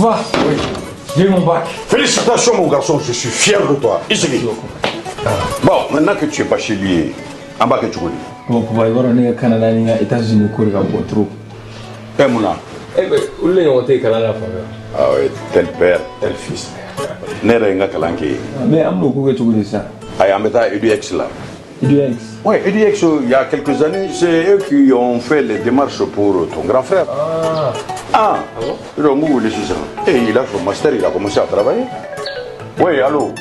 Papa, oui, j'ai mon bac. Félicitations mon garçon, je suis fier de toi. I sigi. Bon, maintenant que tu es bachelier, an b'a kɛ cogo di? Bon, papa, i b'a dɔn ne ka Canada ni n ka États-Unis ko de ka bon trop. Ɛ mun na? Eh ben, olu de ɲɔgɔn tɛ yen kalan na fan fɛ. Ah oui, tel père, tel fils. Ne yɛrɛ ye n ka kalan kɛ yen. Mais an bɛn'o ko kɛ cogo di sisan? Ayi, an bɛ taa EDUX la. EDUX? Oui, EDUX, il y a quelques années, c'est eux qui ont fait les démarches pour ton grand frère. Ah. Ah, ah bon? Donc, où est Et il a son master, il a commencé à travailler. Oui, allô?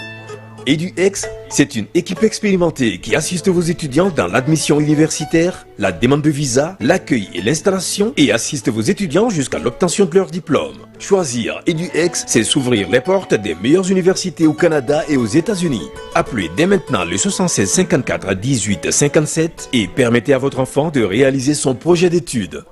EduX, c'est une équipe expérimentée qui assiste vos étudiants dans l'admission universitaire, la demande de visa, l'accueil et l'installation et assiste vos étudiants jusqu'à l'obtention de leur diplôme. Choisir EduX, c'est s'ouvrir les portes des meilleures universités au Canada et aux États-Unis. Appelez dès maintenant le 76 54 18 57 et permettez à votre enfant de réaliser son projet d'études.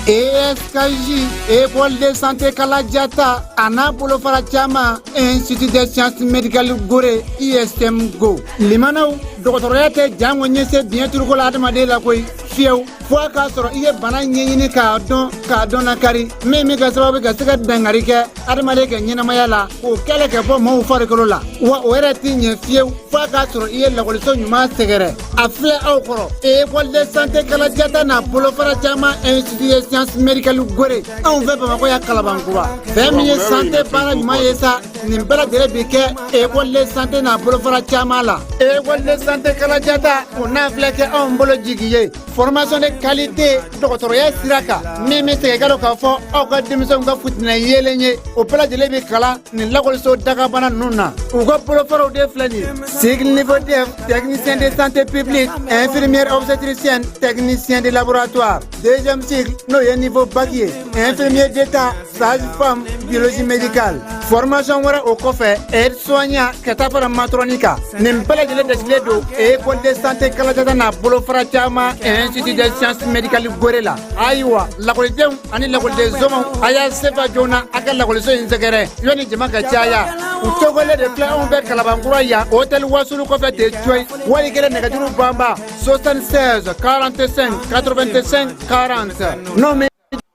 ESKJ, École de santé Kaladiata, a n'a bolofara caman, Institut des sciences médicales Gore, ISM Go. Limanaw, dɔgɔtɔrɔya tɛ jango ɲɛse biɲɛ turuko la adamaden la koyi fiyewu fo a k'a sɔrɔ i ye bana ɲɛɲini k'a dɔn k'a dɔn lakari min bɛ kɛ sababu ka se ka dankari kɛ adamaden ka ɲɛnamaya la k'o kɛlɛ ka bɔ maaw farikolo la wa o yɛrɛ tɛ ɲɛ fiyewu fo a k'a sɔrɔ i ye lakɔliso ɲuman sɛgɛrɛ a filɛ aw kɔrɔ école de santé kalajata n'a bolofara caman institut de sciences médicales gore anw fɛ bamakɔ yan kalabankura fɛn min ye santé baara ɲuman ye sa nin bɛɛ lajɛlen bi kɛ école de santé n'a bolofara caman la école de santé kalajata o n'a filɛ kɛ anw bolo jigi ye formation de qualité dɔgɔtɔrɔya sira kan min bɛ segin ka don k'a fɔ aw ka denmisɛnw ka futinɛ yeelen ye o bɛɛ lajɛlen bɛ kalan nin lakɔliso dagabana ninnu na u ka bolofaraw de filɛ nin ye cycle niveau DEF technicien de santé publique infirmière obstétricienne technicien de laboratoire deuxième cycle n'o ye niveau bac ye infirmier d'état sage-femme biologie médicale formation wɛrɛ o kɔfɛ aide soignant ka taa fara matrɔni kan nin bɛɛ lajɛlen dasilen don école de santé kalajata n'a bolofara caman institut des sciences médicales gore la ayiwa lakɔlidenw ani lakɔliden somaw a y'a sefa joona a ka lakɔliso in sɛgɛrɛ yanni jama ka caya u tɔgɔlen de filɛ anw bɛ kalabankura yan hôtel wasulu kɔfɛ ten coyi wali kelen nɛgɛjuru banba 76 45 85 40 n'o min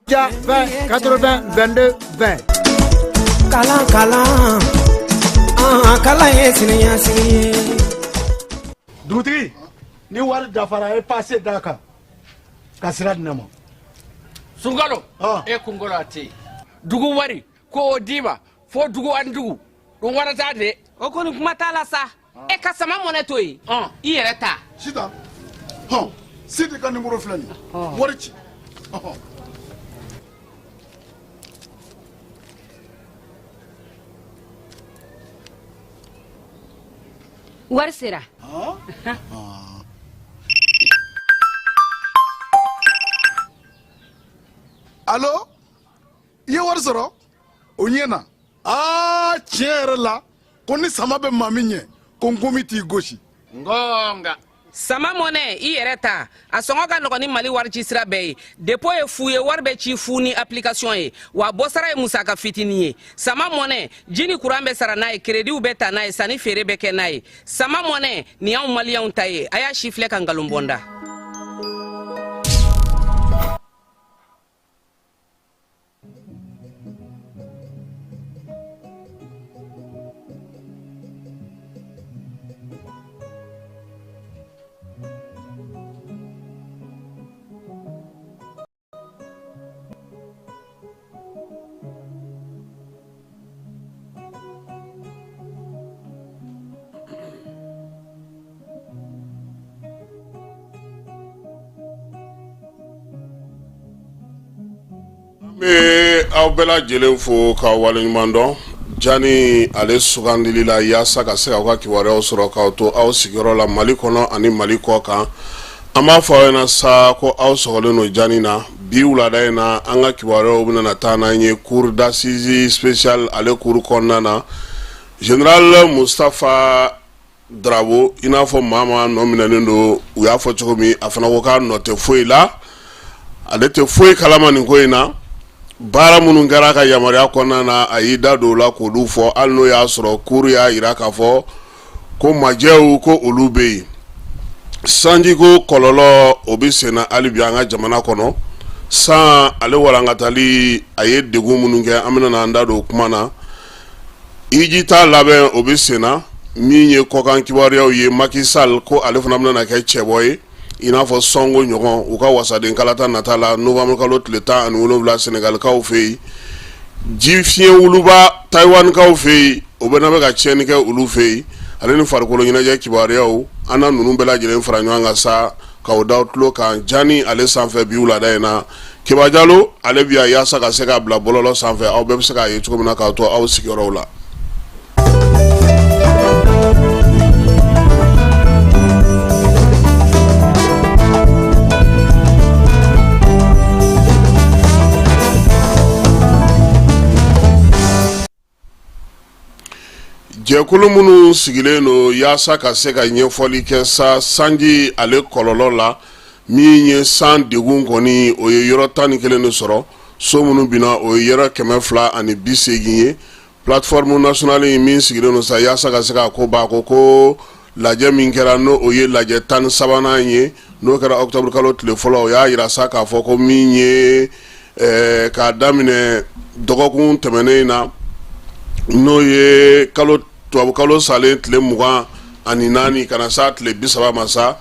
ja 20 80 22 20. Kalan kalan an kalan ye siniɲɛsigi ye. Dugutigi, ni wari dafara, a ye pase d'a kan ka sira di ne ma. Sunkalo, e kunkolo a tɛ yen. Dugu wari ko o d'i ma fo dugu ani dugu ɗum warata de. O kɔni kuma t'a la sa. E ka sama mɔnɛ to yen, i yɛrɛ ta. Sitan, hɔn, Sidi ka nimoro filɛ nin ye, wari ci. Wari sera. Alo, i ye wari sɔrɔ? O ɲɛna. Aa, tiɲɛ yɛrɛ la, ko ni sama bɛ maa min ɲɛ, ko nkomi t'i gosi. Ngonga. Sama mɔnɛ, i yɛrɛ ta, a sɔngɔ ka nɔgɔn ni Mali wari ci sira bɛɛ ye. Dépôt ye fu ye, wari bɛ ci fu ni application ye, wa bɔsara ye musaka fitinin ye. Sama mɔnɛ, ji ni kuran bɛ sara n'a ye, créditw bɛ ta n'a ye, sanni feere bɛ kɛ n'a ye. Sama mɔnɛ nin y'anw maliyɛnw ta ye. A y'a si filɛ ka nkalon bɔ n da. An bɛ aw bɛɛ lajɛlen fo k'aw waleɲuman dɔn Jani ale sugandili la yaasa ka se k'aw ka kibaruyaw sɔrɔ k'aw to aw sigiyɔrɔ la Mali kɔnɔ ani Mali kɔ kan. An b'a fɔ aw ɲɛna sa ko aw sɔgɔlen don Jani na bi wulada in na. An ka kibaruyaw bɛna taa n'an ye cour d'assises spéciale ale cour kɔnɔna na. Général Mustafa Darabo, i n'a fɔ maa maa nɔ minɛnen don, u y'a fɔ cogo min, a fana ko k'a nɔ tɛ foyi la, ale tɛ foyi kalama nin ko in na. Baara minnu kɛra a ka yamaruya kɔnɔna na, a y'i da don o la k'olu fɔ, hali n'o y'a sɔrɔ cour y'a jira k'a fɔ ko majɛw ko olu bɛ yen. Sanjiko kɔlɔlɔ o bɛ senna hali bi an ka jamana kɔnɔ. San ale walankatali a ye degun minnu kɛ, an bɛna an da don o kuma na. Hiji taa labɛn o bɛ sen na. Min ye kɔkan kibaruyaw ye, Macky Sall ko ale fana bɛna kɛ cɛbɔ ye i n'a fɔ Sonko ɲɔgɔn u ka wasaden kalata nata la novembre kalo tile 17 Senegalikaw fɛ yen. Ji fiɲɛ wuluba Taïwankaw fɛ yen, o bɛ bɛ ka tiɲɛni kɛ olu fɛ yen. Ale ni farikolo ɲɛnajɛ kibaruyaw, an na ninnu bɛɛ lajɛlen fara ɲɔgɔn kan sa k'aw da tulo kan Jani ale sanfɛ bi wulada in na. Keba Jalo ale bi yan yaasa ka se k'a bila bɔlɔlɔ sanfɛ, aw bɛɛ bɛ se k'a ye cogo min na k'aw to aw sigiyɔrɔw la. Jɛkulu minnu sigilen don yaasa ka se ka ɲɛfɔli kɛ sa sanji ale kɔlɔlɔ la, min ye san degun kɔni, o ye yɔrɔ 11 de sɔrɔ. So minnu binna, o ye yɔrɔ 280 ye. Plateforme nationale min sigilen don sa yaasa ka se ka ko ba ko lajɛ min kɛra, n'o o ye lajɛ 13nan ye, n'o kɛra octobre kalo tile fɔlɔ, o y'a jira sa k'a fɔ ko min ye k'a daminɛ dɔgɔkun tɛmɛnen in na, n'o ye kalo tubabukalo salen tile 24 ka na sa tile 30 ma sa,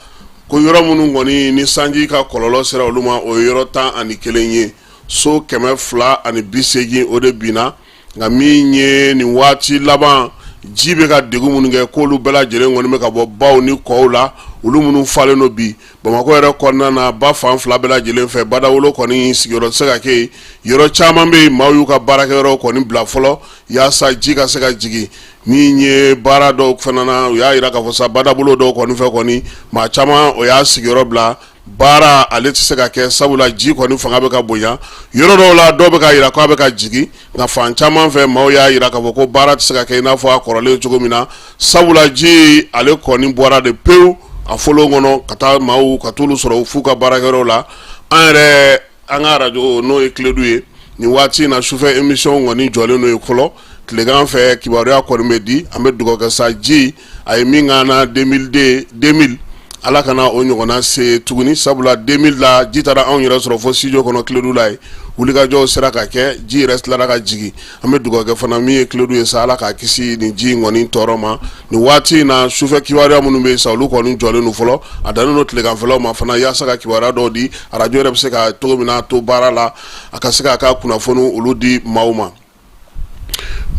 ko yɔrɔ minnu kɔni ni sanji ka kɔlɔlɔ sera olu ma, o ye yɔrɔ 11 ye. So 280, o de binna. Nka min ye nin waati laban ji bɛ ka degun minnu kɛ, k'olu bɛɛ lajɛlen kɔni bɛ ka bɔ baw ni kɔw la, olu minnu falen don bi Bamakɔ yɛrɛ kɔnɔna na, ba fan fila bɛɛ lajɛlen fɛ. Badawolo kɔni sigiyɔrɔ tɛ se ka kɛ yen. Yɔrɔ caman bɛ yen, maaw y'u ka baarakɛyɔrɔw kɔni bila fɔlɔ yaasa ji ka se ka jigin. Min ye baara dɔw fana na, u y'a jira k'a fɔ sa badabolo dɔw kɔni fɛ kɔni, maa caman o y'a sigiyɔrɔ bila, baara ale tɛ se ka kɛ, sabula ji kɔni fanga bɛ ka bonya yɔrɔ dɔw la. Dɔw bɛ ka jira k'a bɛ ka jigin, nka fan caman fɛ, maaw y'a jira k'a fɔ ko baara tɛ se ka kɛ i n'a fɔ a kɔrɔlen cogo min na, sabula ji ale kɔni bɔra de pewu a folon kɔnɔ ka taa maaw ka t'olu sɔrɔ f'u ka baarakɛyɔrɔw la. An yɛrɛ, an ka arajo, n'o ye Kiledu ye, nin waati in na sufɛ émission kɔni jɔlen don yen fɔlɔ. Tilegan fɛ kibaruya kɔni bɛ di. An bɛ dugawu kɛ sa, ji a ye min k'an na 2002 2000, Ala kana o ɲɔgɔnna se tuguni, sabula 2000 la ji taara anw yɛrɛ sɔrɔ fo studio kɔnɔ Kiledu la yen. Wulikajɔw sera ka kɛ, ji yɛrɛ tilara ka jigin. An bɛ dugawu kɛ fana min ye Kiledu ye sa, Ala k'a kisi nin ji in kɔni tɔɔrɔ ma. Nin waati in na sufɛ kibaruya minnu bɛ yen sa, olu kɔni jɔlen don fɔlɔ. A dannen don tileganfɛlaw ma fana yaasa ka kibaruya dɔw di, arajo yɛrɛ bɛ se ka cogo min na to baara la, a ka se k'a ka kunnafoni olu di maaw ma.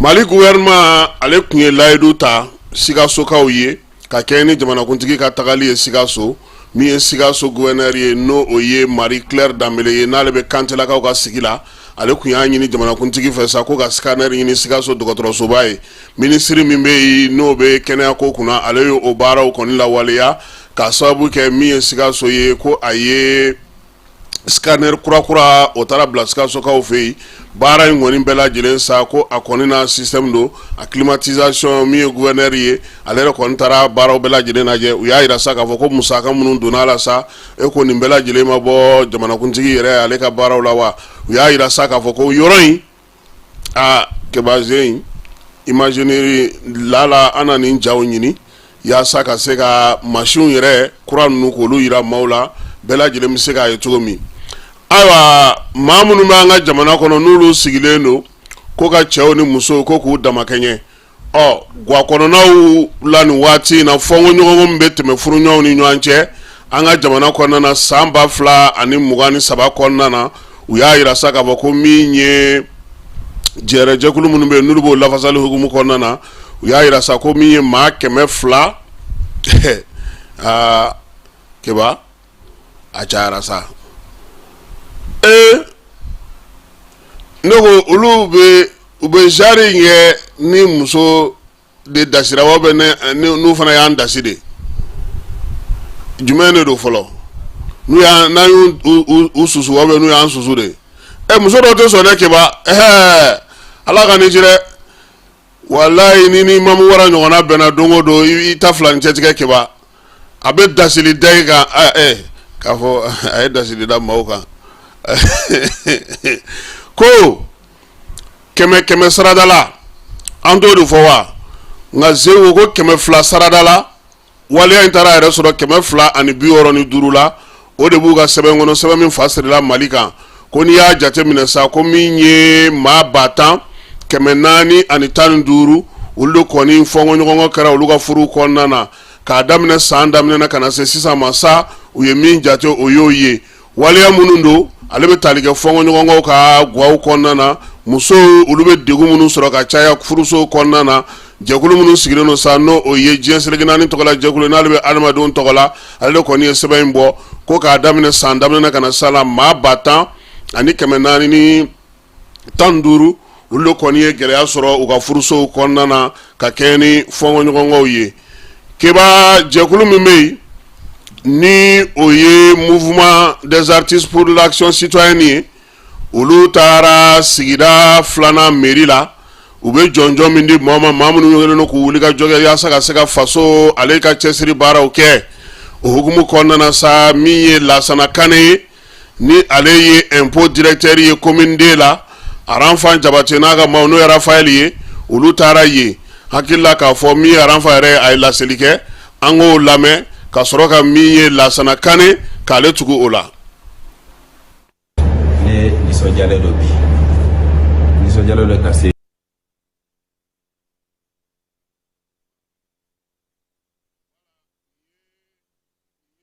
Mali gouvernement ale tun ye layidu ta Sikasokaw ye ka kɛ ni jamanakuntigi ka tagali ye Sikaso. Min ye Sikaso gouverneur ye, n'o o ye Marie Claire Dembele ye, n'ale bɛ Kantelakaw ka sigi la, ale tun y'a ɲini jamanakuntigi fɛ sa ko ka scanner ɲini Sikaso dɔgɔtɔrɔsoba ye. Minisiri min bɛ yen, n'o bɛ kɛnɛyako kunna, ale ye o baaraw kɔni lawaleya k'a sababu kɛ min ye Sikaso ye, ko a ye scanner kurakura o taara bila Sikasokaw fɛ yen. Baara in kɔni bɛɛ lajɛlen sa, ko a kɔni na système don a climatisation. Min ye gouverneur ye, ale yɛrɛ kɔni taara baaraw bɛɛ lajɛlen lajɛ. U y'a jira sa k'a fɔ ko musaka minnu donna a la sa, e ko nin bɛɛ lajɛlen ma bɔ jamanakuntigi yɛrɛ ale ka baaraw la wa. U y'a jira sa k'a fɔ ko yɔrɔ in aa kebaze imagineri lala, an na nin jaw ɲini yaasa ka se ka masinw yɛrɛ kura ninnu k'olu jira maaw la, bɛɛ lajɛlen bɛ se k'a ye cogo min. Ayiwa, maa minnu bɛ an ka jamana kɔnɔ, n'olu sigilen don ko ka cɛw ni musow ko k'u damakɛɲɛ, ɔ ga kɔnɔnaw la nin waati in na, fɔɲɔgɔnkɔ min bɛ tɛmɛ furuɲɔgɔnw ni ɲɔgɔn cɛ an ka jamana kɔnɔna na san 2023 kɔnɔna na, u y'a jira sa k'a fɔ ko min ye jɛrɛjɛkulu minnu bɛ yen, n'olu b'o lafasali hukumu kɔnɔna na, u y'a jira sa ko min ye maa 200, aa keba a cayara sa. Ee, ne ko olu bɛ u bɛ genre in kɛ ni muso de dasira wa, bɛ n'u fana y'an dasi de, jumɛn de don fɔlɔ? N'u y'an n'an y'u u susu wa, n'u y'an susu de? Ɛ, muso dɔw tɛ sɔn dɛ, keba. Ɛhɛ, Ala ka ni ci dɛ. Walayi, ni mamu wara ɲɔgɔnna bɛnna don o don, i ta fila ni cɛtigɛ. Keba a bɛ dasili da i kan k'a fɔ a ye dasili da maaw kan ko kɛmɛ kɛmɛ sarada la, an t'o de fɔ wa? Nka zewo ko 200 sarada la, waleya in taara yɛrɛ sɔrɔ 265 la. O de b'u ka sɛbɛn kɔnɔ, sɛbɛn min fa sirila Mali kan, Ko n'i y'a jateminɛ sa, ko min ye maa 10,415, olu de kɔni fɔnkɔɲɔgɔnkɔ kɛra olu ka furu kɔnɔna na k'a daminɛ san daminɛ na ka na se sisan ma sa. U ye min jate, o y'o ye. Waleya minnu don, ale bɛ tali kɛ fɔnkɔɲɔgɔnkɔw ka gwaw kɔnɔna na, musow olu bɛ degun minnu sɔrɔ ka caya furuso kɔnɔna na. Jɛkulu minnu sigilen don sa, n'o o ye diɲɛ seleke naani tɔgɔla jɛkulu, n'ale bɛ adamadenw tɔgɔ la, ale de kɔni ye sɛbɛn in bɔ ko k'a daminɛ san daminɛ na ka na sa la, maa 10,415, olu de kɔni ye gɛlɛya sɔrɔ u ka furusow kɔnɔna na ka kɛɲɛ ni fɔnkɔɲɔgɔnkɔw ye. Keba, jɛkulu min bɛ yen ni o ye Mouvement des artistes pour l'action citoyenne ye, olu taara sigida filanan mairie la. U bɛ jɔnjɔn min di maa ma, maa minnu kɛlen don k'u wuli ka jɔ kɛ yaasa ka se ka faso ale ka cɛsiri baaraw kɛ, o hukumu kɔnɔna na sa, min ye Lasana Kane ye, ni ale ye impôt directeur ye commune deux la, Aranfan Jabate n'a ka maaw, n'o ye Rafael ye, olu taara yen. Hakili la k'a fɔ min ye Aranfan yɛrɛ, a ye laseli kɛ, an k'o lamɛn ka sɔrɔ ka min ye Lasana Kane k'ale tugu o la. Ne nisɔndiyalen don bi, nisɔndiyalen don ka se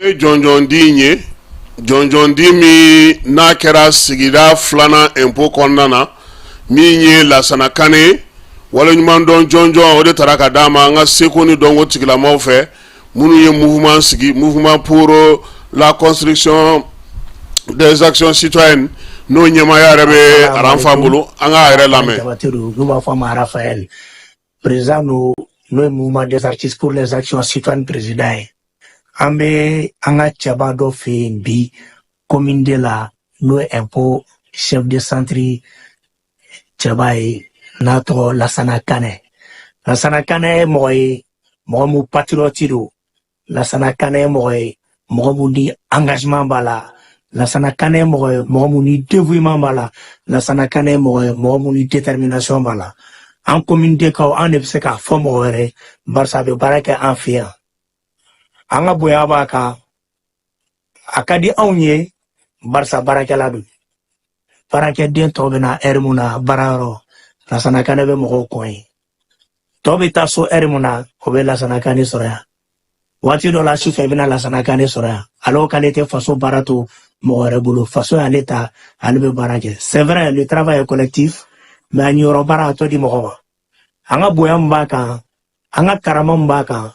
Ye jɔnjɔndi in ye, jɔnjɔndi min n'a kɛra sigida filanan impôt kɔnɔna na, min ye Lasana Kane ye, waleɲumandɔn jɔnjɔn o de taara ka d'a ma an ka seko ni dɔnko tigilamaw fɛ, minnu ye mouvement sigi, Mouvement pour la construction des actions citoyennes, n'o ɲɛmaaya yɛrɛ bɛ Aranfan bolo. An k'a yɛrɛ lamɛn. Jabate don, n'u b'a fɔ a ma Rafael, président no, n'o ye Mouvement des artistes pour les actions citoyennes président ye. An bɛ an ka cɛba dɔ fɛ yen bi commune deux la, n'o ye impôt chef de centre cɛba ye, n'a tɔgɔ Lasana Kanɛ. Lasana Kanɛ ye mɔgɔ ye, mɔgɔ mun patriote don. Lasana Kanɛ ye mɔgɔ ye, mɔgɔ mun ni engagement b'a la. Lasana Kanɛ ye mɔgɔ ye, mɔgɔ mun ni dévouement b'a la. Lasana Kanɛ ye mɔgɔ ye, mɔgɔ mun ni détermination b'a la. An commune deux kaw, an de bɛ se k'a fɔ mɔgɔ wɛrɛ ye, barisa a bɛ baara kɛ an fɛ yan. An ka bonya b'a kan, a ka di anw ye, barisa baarakɛla don. Baarakɛden tɔw bɛ na ɛri mun na baarayɔrɔ, Lasana Kanɛ bɛ mɔgɔw kɔn ye. Tɔw bɛ taa so ɛri mun na, o bɛ Lasana Kanɛ sɔrɔ yan. Waati dɔ la sufɛ, i bɛna Lasana Kanɛ sɔrɔ yan. Ale ko k'ale tɛ faso baara to mɔgɔ wɛrɛ bolo, faso y'ale ta, ale bɛ baara kɛ. C'est vrai, le travail est collectif, mais a ɲiyɔrɔ baara, a t'o di mɔgɔ ma. An ka bonya min b'a kan, an ka karama min b'a kan,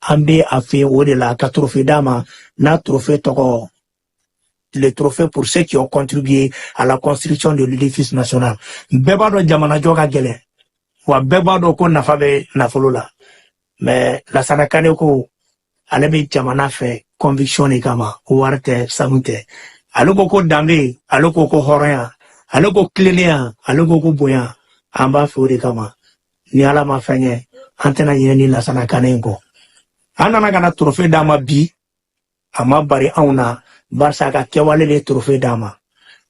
an bɛ a fɛ o de la ka trophée d'a ma, n'a trophée tɔgɔ le trophée pour ceux qui ont contribué à la construction de l'édifice national. Bɛɛ b'a dɔn jamanajɔ ka gɛlɛn, wa bɛɛ b'a dɔn ko nafa bɛ nafolo la, mais Lasana Kane ko ale bɛ jamana fɛ conviction de kama, wari tɛ, sanu tɛ. Ale ko ko danbe, ale ko ko hɔrɔnya, ale ko tilennenya, ale ko ko bonya. An b'a fɛ o de kama. Ni Ala ma fɛn kɛ, an tɛna ɲinɛ ni Lasana Kane in kɔ. An nana ka na trophée d'a ma bi, a ma bari anw na, barisa a ka kɛwale de ye trophée d'a ma.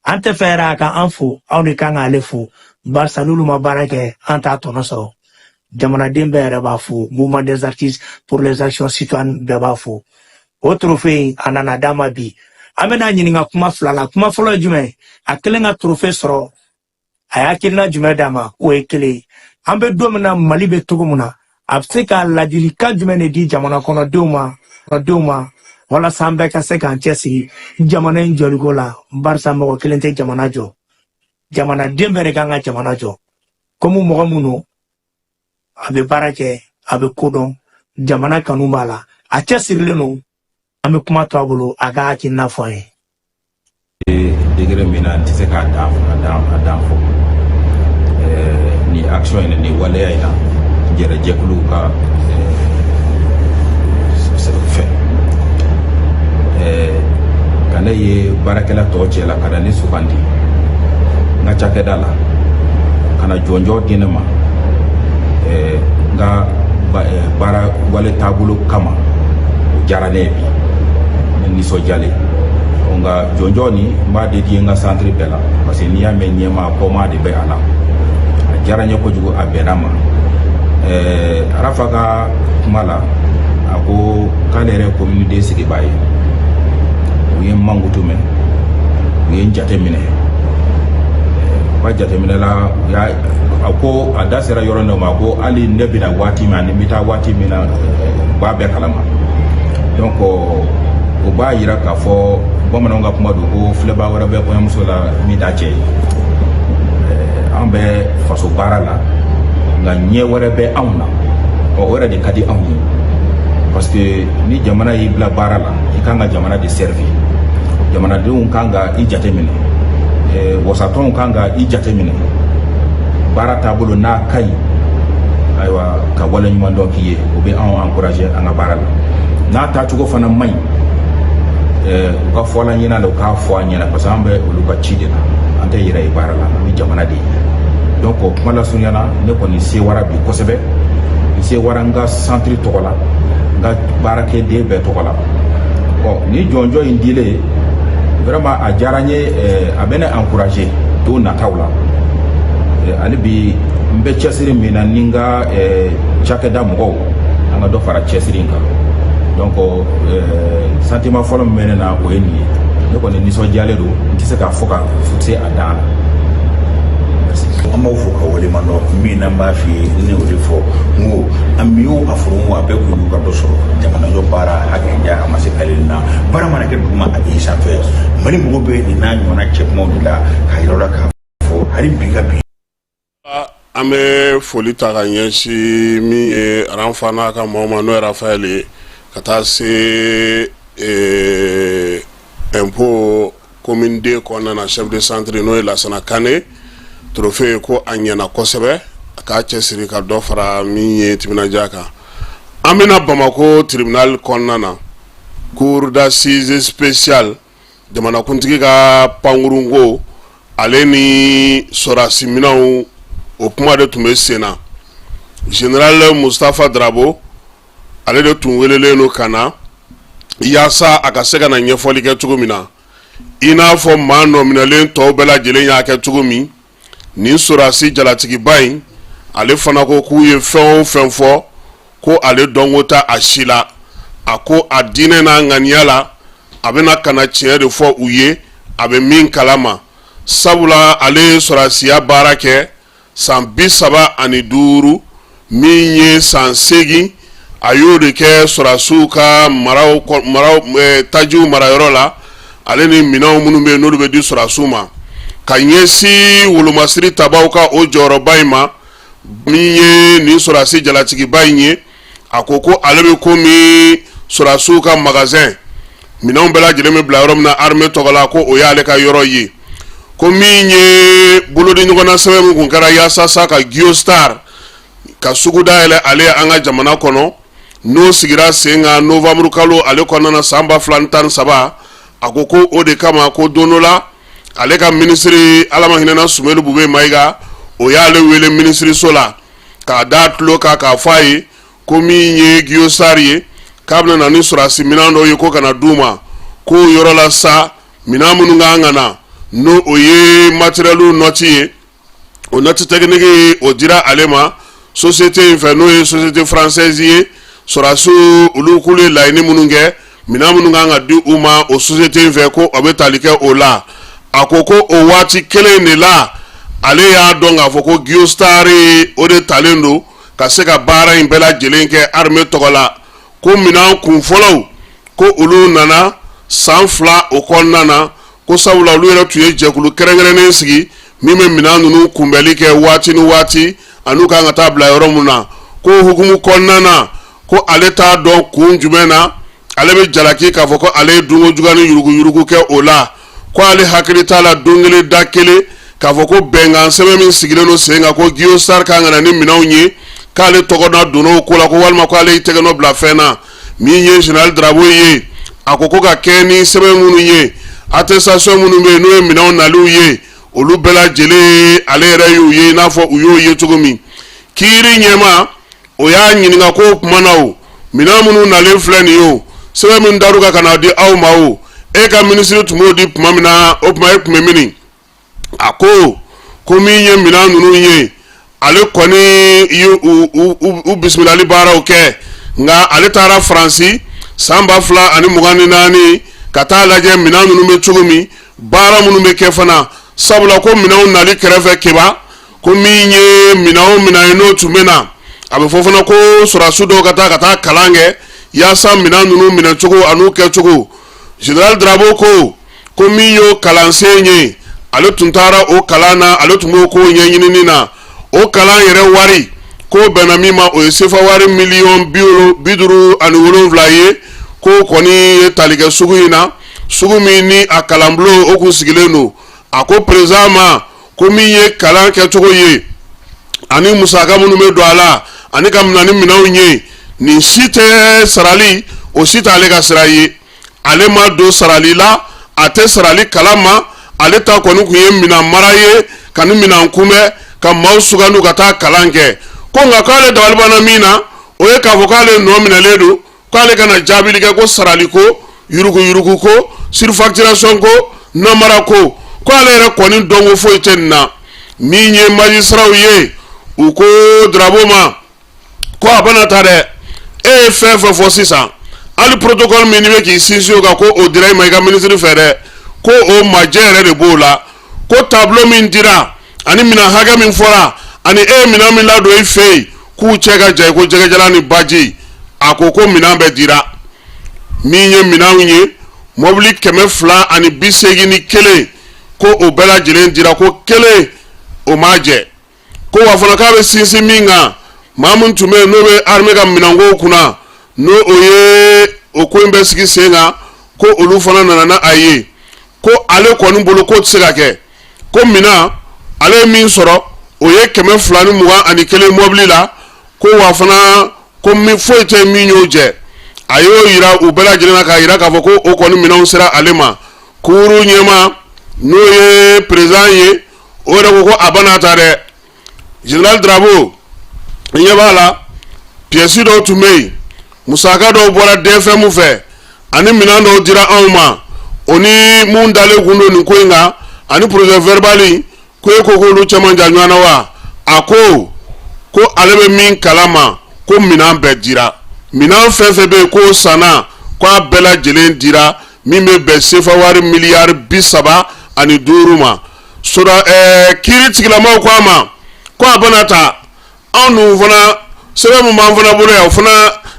An tɛ fɛ yɛrɛ a ka an fo, anw de kan k'ale fo, barisa n'olu ma baara kɛ, an t'a tɔnɔ sɔrɔ. Jamanaden bɛɛ yɛrɛ b'a fo, Mouvement des artistes pour les actions citoyennes bɛɛ b'a fo. O trophée in, a nana d'a ma bi. An bɛna ɲininka kuma fila la. Kuma fɔlɔ ye jumɛn ye? A kɛlen ka trophée sɔrɔ, a ye hakilina jumɛn d'a ma? O ye kelen ye. An bɛ don min na, Mali bɛ cogo min na, a bɛ se ka ladilikan jumɛn de di jamana kɔnɔdenw ma, kɔnɔdenw ma, walasa an bɛɛ ka se k'an cɛsiri jamana in jɔliko la, barisa mɔgɔ kelen tɛ jamana jɔ, jamanaden bɛɛ de kan ka jamana jɔ. Komi mɔgɔ mun don, a bɛ baara kɛ, a bɛ ko dɔn, jamana kanu b'a la, a cɛsirilen don, an bɛ kuma to a bolo, a ka hakilina fɔ an ye. Degré min na, n tɛ se k'a dan a dan a dan fɔ. Ni action in, ni waleya in na, jɛrɛ jɛkuluw ka fɛ ka ne ye baarakɛla tɔw cɛ la, ka na ne sugandi n ka cakɛda la, ka na jɔnjɔn di ne ma n ka baara wale taabolo kama, o diyara ne ye bi, ne nisɔndiyalen. Nka jɔnjɔn nin, n b'a dédié n ka centre bɛɛ la, parce que n'i y'a mɛn ɲɛmaa, kɔmaa de bɛ a la. A diyara n ye kojugu, a bɛnna ma. Arafa ka kuma la, a ko k'ale yɛrɛ ye commune deux sigibaa ye. U ye n mankutu mɛn, u ye n jate minɛ. U ka jateminɛ la, u y'a a ko a da sera yɔrɔ dɔ ma ko hali ne bɛna waati min ani n bɛ taa waati min na, u b'a bɛɛ kalama. Donc o b'a yira k'a fɔ bamananw ka kuma don ko filɛba wɛrɛ bɛ kɔɲɔmuso la min t'a cɛ ye. An bɛ faso baara la, nka ɲɛ wɛrɛ bɛ anw na. Ɔ, o yɛrɛ de ka di anw ye, parce que ni jamana y'i bila baara la, i kan ka jamana de servir. Jamanadenw kan ka i jate minɛ, wasatɔnw kan ka i jate minɛ. Baara taabolo n'a ka ɲi, ayiwa, ka waleɲuman dɔn k'i ye, o bɛ anw encourager an ka baara la. N'a taacogo fana man ɲi, u ka fɔ la ɲɛna la, u k'a fɔ an ɲɛna, parce que an bɛ olu ka ci de la. An tɛ yɛrɛ ye baara la, an bɛ jamana de ye. Donc kuma lasurunya la, ne kɔni sewara bi kosɛbɛ. N sewara n ka centre tɔgɔ la, n ka baarakɛden bɛɛ tɔgɔ la. Bon, ni jɔnjɔn in dilen, vraiment a diyara n ye, a bɛ ne encourager don nataw la. Hali bi n bɛ cɛsiri min na ni n ka cakɛda mɔgɔw, an ka dɔ fara cɛsiri in kan. Donc sentiment fɔlɔ min bɛ ne na, o ye nin ye. Ne kɔni nisɔndiyalen don, n tɛ se k'a fɔ ka se a dan na. An b'aw fo ka waleɲuman dɔn. Min n'an b'a f'i ye, ne y'o de fɔ, n ko a mi o a foro, n ko a bɛɛ kun y'u ka dɔ sɔrɔ jamanajɔ baara hakɛ ja a ma se k'ale na. Baara mana kɛ duguma, a b'i sanfɛ. Mali mago bɛ nin n'a ɲɔgɔnna cɛkumaw de la k'a yɔrɔ la k'a fɔ hali bi ka bi. An bɛ foli ta ka ɲɛsin min ye Ranfa n'a ka maaw ma, n'o ye Rafael ye, ka taa se impôt commune deux kɔnɔna na, chef de centre n'o ye Lasana Kane. Trophée ko a ɲɛna kosɛbɛ, a k'a cɛsiri ka dɔ fara min ye timinandiya kan. An bɛna Bamakɔ tribunal kɔnɔna na, cour d'assises spéciale, jamanakuntigi ka pankurunko ale ni sɔrɔdasi minɛnw, o kuma de tun bɛ sen na. Général Mustapha Drabo, ale de tun welelen don ka na yaasa a ka se ka na ɲɛfɔli kɛ cogo min na, i n'a fɔ maa nɔminɛlen tɔw bɛɛ lajɛlen y'a kɛ cogo min. Nin sɔrɔdasi jalatigiba in, ale fana ko k'u ye fɛn o fɛn fɔ, ko ale dɔnko ta a si la. A ko a diinɛ n'a ŋaniya la, a bɛna ka na tiɲɛ de fɔ u ye, a bɛ min kalama, sabula ale ye sɔrɔdasiya baara kɛ san 35, min ye san 8 a y'o de kɛ sɔrɔdasiw ka maraw tajiw marayɔrɔ la, ale ni minɛnw minnu bɛ yen n'olu bɛ di sɔrɔdasiw ma. Ka ɲɛsin wolomasiri tabaw ka o jɔyɔrɔba in ma, min ye nin sɔrɔdasi jalatigiba in ye, a ko ko ale bɛ komi sɔrɔdasiw ka magasin, minɛnw bɛɛ lajɛlen bɛ bila yɔrɔ min na armée tɔgɔ la, ko o y'ale ka yɔrɔ ye. Ko min ye bolodi ɲɔgɔnna sɛbɛn min kun kɛra yaasa sa ka Guiostar ka sugu dayɛlɛ ale an ka jamana kɔnɔ, n'o sigira sen kan novembre kalo ale kɔnɔna na san 2013, a ko ko o de kama ko don dɔ la ale ka minisiri, Ala ma hinɛna Sumelu Bube Mayiga, o y'ale wele minisiriso la k'a da tulo kan k'a fɔ a ye ko min ye Guiostar ye, k'a bɛna na ni sɔrɔdasi minɛn dɔw ye ko ka na d'u ma. K'o yɔrɔ la sa, minɛn minnu kan ka na, n'o o ye matériel nɔti ye, o note technique o dira ale ma société in fɛ, n'o ye société française ye. Sɔrɔdasiw olu k'olu ye laɲini minnu kɛ, minɛn minnu kan ka di u ma o société in fɛ, ko a bɛ tali kɛ o la. A ko ko o waati kelen de la, ale y'a dɔn k'a fɔ ko Guiostar o de talen don ka se ka baara in bɛɛ lajɛlen kɛ armée tɔgɔ la. Ko minɛn kun fɔlɔw, ko olu nana san 2 o kɔnɔna na, ko sabula olu yɛrɛ tun ye jɛkulu kɛrɛnkɛrɛnnen sigi min bɛ minɛn ninnu kunbɛli kɛ waati ni waati, an'u kan ka taa bila yɔrɔ min na. Ko hukumu kɔnɔna na, ko ale t'a dɔn kun jumɛn na ale bɛ jalaki k'a fɔ ko ale ye dunko juguya ni yuruguyurugu kɛ o la. Ko ale hakili t'a la don kelen da kelen k'a fɔ ko bɛnkan sɛbɛn min sigilen don sen kan ko Guiostar kan ka na ni minɛnw ye, k'ale tɔgɔ na donna o ko la, ko walima ko ale y'i tɛgɛ nɔ bila fɛn na. Min ye général Drabo ye, a ko ko ka kɛ ni sɛbɛn minnu ye, attestation minnu bɛ yen, n'o ye minɛnw naliw ye, olu bɛɛ lajɛlen ale yɛrɛ y'u ye i n'a fɔ u y'o ye cogo min. Kiiri ɲɛmaa o y'a ɲininka ko o tuma na, o minɛn minnu nalen filɛ nin ye, o sɛbɛn min dar'u kan ka na di aw ma, o e ka minisiri tun b'o di tuma min na, o tuma e tun bɛ min? A ko ko min ye minɛn ninnu ye, ale kɔni ye u bisimilali baaraw kɛ, nka ale taara Faransi san 2024 ka taa lajɛ minɛn ninnu bɛ cogo min, baara minnu bɛ kɛ fana. Sabula ko minɛnw nali kɛrɛfɛ Keba, ko min ye minɛn o minɛn ye n'o tun bɛ na, a bɛ fɔ fana ko sɔrɔdasi dɔw ka taa ka taa kalan kɛ yaasa minɛn ninnu minɛcogo an'u kɛcogo. Général Drabo ko ko min y'o kalansen ye, ale tun taara o kalan na, ale tun b'o ko ɲɛɲinini na. O kalan yɛrɛ wari k'o bɛnna min ma, o ye sefa wari miliyɔn 57 ye. K'o kɔni ye tali kɛ sugu in na, sugu min ni a kalanbulon o kun sigilen don. A ko président ma ko min ye kalan kɛcogo ye ani musaka minnu bɛ don a la ani ka na ni minɛnw ye, nin si tɛ sarali, o si t'ale ka sira ye. Ale ma don sarali la, a tɛ sarali kalama. Ale ta kɔni tun ye minɛn mara ye, ka ni minɛn kunbɛn, ka maaw sugandi ka taa kalan kɛ. Ko nka k'ale dabali banna min na, o ye k'a fɔ k'ale nɔ minɛlen don, k'ale kana jaabili kɛ ko sarali ko, yuruguyurugu ko, surfacturation ko, namara ko, k'ale yɛrɛ kɔni dɔnko foyi tɛ nin na. Min ye magistraw ye, u ko Drabo ma ko a bana ta dɛ, e ye fɛn fɛn fɔ sisan, hali protocole min n'i bɛ k'i sinsin o kan ko o dira i ma i ka minisiri fɛ dɛ, ko o majɛ yɛrɛ de b'o la. Ko tableau min dira ani minɛn hakɛ min fɔra ani e ye minɛn min ladon i fɛ yen, k'u cɛ ka jan ko jɛgɛjalan ni baji. A ko ko minɛn bɛɛ dira. Min ye minɛnw ye, mɔbili 281, ko o bɛɛ lajɛlen dira, ko kelen o ma jɛ. Ko wa fana k'a bɛ sinsin min kan, maa min tun bɛ yen n'o bɛ armée ka minɛnkow kunna, n'o o ye o ko in bɛ sigi sen kan, ko olu fana nana n'a a ye, ko ale kɔni bolo k'o tɛ se ka kɛ. Ko minɛn ale ye min sɔrɔ, o ye 221 mɔbili la. Ko wa fana ko min foyi tɛ min y'o jɛ. A y'o yira u bɛɛ lajɛlen na k'a yira k'a fɔ ko o kɔni minɛnw sera ale ma. Cour ɲɛmaa n'o ye président ye, o yɛrɛ ko ko a bana ta dɛ. Général Drabo, i ɲɛ b'a la, pièce dɔw tun bɛ yen, musaka dɔw bɔra DFM fɛ ani minɛn dɔw dira anw ma, o ni mun dalen kun don nin ko in kan ani procès verbal, ko e ko k'olu cɛ man jan ɲɔgɔn na wa? A ko ko ale bɛ min kalama, ko minɛn bɛɛ dira, minɛn fɛn fɛn bɛ yen k'o sanna, k'a bɛɛ lajɛlen dira, min bɛ bɛn sefa wari miliyari 35 ma. Sɔrɔ kiiri tigilamaw ko a ma ko a bana ta, anw dun fana sɛbɛn min b'an fana bolo yan, o fana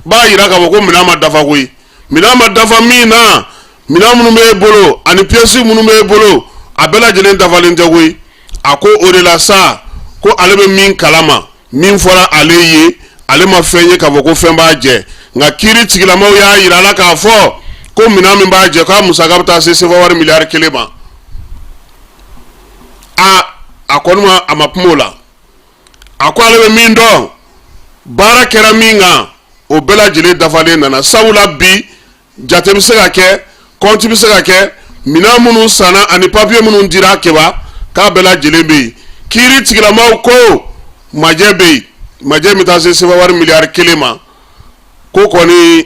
b'a yira k'a fɔ ko minɛn ma dafa koyi. Minɛn ma dafa min na, minɛn minnu b'e bolo ani pièce minnu b'e bolo, a bɛɛ lajɛlen dafalen tɛ koyi. A ko o de la sa, ko ale bɛ min kalama, min fɔra ale ye, ale ma fɛn ye k'a fɔ ko fɛn b'a jɛ. Nka kiiri tigilamaw y'a yira a la k'a fɔ ko minɛn min b'a jɛ, k'a musaka bɛ taa se sefa wari miliyari 1 ma. A a kɔni ma, a ma kuma o la. A ko ale bɛ min dɔn, baara kɛra min kan, o bɛɛ lajɛlen dafalen nana. Sabula bi jate bɛ se ka kɛ, kɔnti bɛ se ka kɛ, minɛn minnu sanna ani papiye minnu dira Keba, k'a bɛɛ lajɛlen bɛ yen. Kiiri tigilamaw ko majɛ bɛ yen, majɛ min taa se sefa wari miliyari 1 ma. Ko kɔni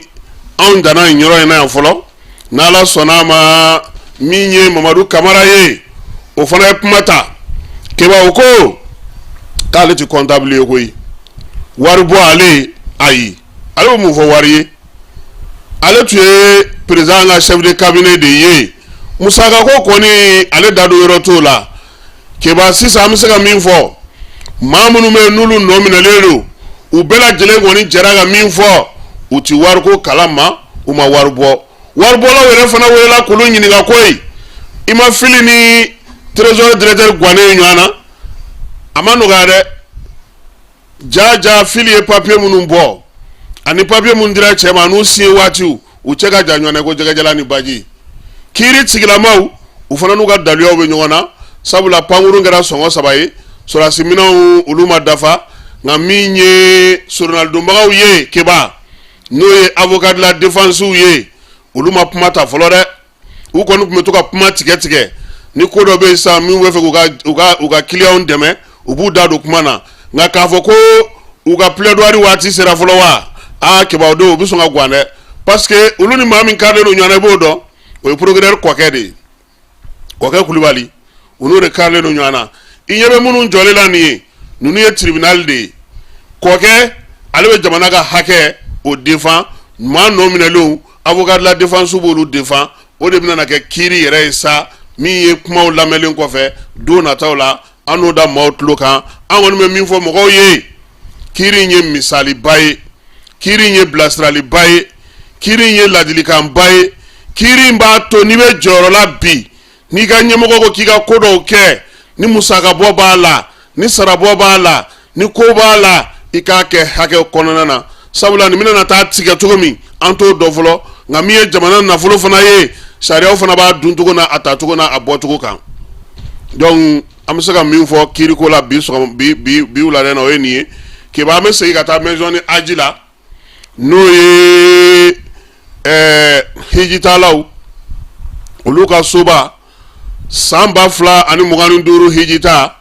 anw danna nin yɔrɔ in na yan fɔlɔ, n'Ala sɔnna a ma. Min ye Mamadu Kamara ye, o fana ye kuma ta Keba. O ko k'ale tɛ comptable ye koyi, wari bɔ ale, ayi, ale bɛ mun fɔ wari ye? Ale tun ye président ka chef de cabinet de ye, musaka ko kɔni ale da don yɔrɔ t'o la. Keba, sisan an bɛ se ka min fɔ, maa minnu bɛ yen n'olu nɔ minɛlen don, u bɛɛ lajɛlen kɔni jɛra ka min fɔ, u ti wariko kalama, u ma wari bɔ. Waribɔlaw yɛrɛ fana welela k'olu ɲininka koyi. I ma fili ni trésor directeur gannen ye ɲɔgɔn na, a ma nɔgɔya dɛ. Ja ja fili ye papiye minnu bɔ ani papiye minnu dira cɛ ma n'u siɲɛ waatiw, u cɛ ka jan ɲɔgɔn na ko jɛgɛjalan ni baji. Kiiri tigilamaw, u fana n'u ka daluyaw bɛ ɲɔgɔn na, sabula pankurun kɛra sɔngɔ 3 ye, sɔrɔdasi minɛnw olu ma dafa. Nka min ye soronalidonbagaw ye Keba, n'o ye avocat de la défense ye, olu ma kuma ta fɔlɔ dɛ. U kɔni tun bɛ to ka kuma tigɛ tigɛ ni ko dɔ bɛ yen sisan min bɛ fɛ k'u ka clientw dɛmɛ, u b'u da don kuma na. Nka k'a fɔ ko u ka plaidoirie waati sera fɔlɔ wa? Aa Keba, o don u bɛ sɔn ka gan dɛ, parce que olu ni maa min karilen don ɲɔgɔn na, i b'o dɔn, o ye procureur Kɔkɛ de ye, Kɔkɛ Kulubali, u n'o de karilen don ɲɔgɔn na. I ɲɛ bɛ minnu jɔlen la nin ye, ninnu ye tribunal de ye. Kɔkɛ ale bɛ jamana ka hakɛ o défend, maa nɔ minɛlenw, avocat de la défense b'olu défend. O de bɛna kɛ kiiri yɛrɛ ye sa. Min ye kumaw lamɛnlen kɔfɛ don nataw la, an n'o da maaw tulo kan. An kɔni bɛ min fɔ mɔgɔw ye, kiiri in ye misaliba ye, kiiri in ye bilasiraliba ye, kiiri in ye ladilikanba ye. Kiiri in b'a to n'i bɛ jɔyɔrɔ la bi, n'i ka ɲɛmɔgɔ ko k'i ka ko dɔw kɛ, ni musakabɔ b'a la, ni sarabɔ b'a la, ni ko b'a la, i k'a kɛ hakɛ kɔnɔna na. Sabula nin bɛna na taa tigɛ cogo min, an t'o dɔn fɔlɔ. Nka min ye jamana nafolo fana ye, sariyaw fana b'a duncogo n'a a tacogo n'a a bɔcogo kan. Donc an bɛ se ka min fɔ kiiriko la bi sɔgɔma, bi bi bi wulada in na, o ye nin ye. Keba, an bɛ segin ka taa maison de Hadj la, n'o ye hijitalaw olu ka soba. San 2025 hijita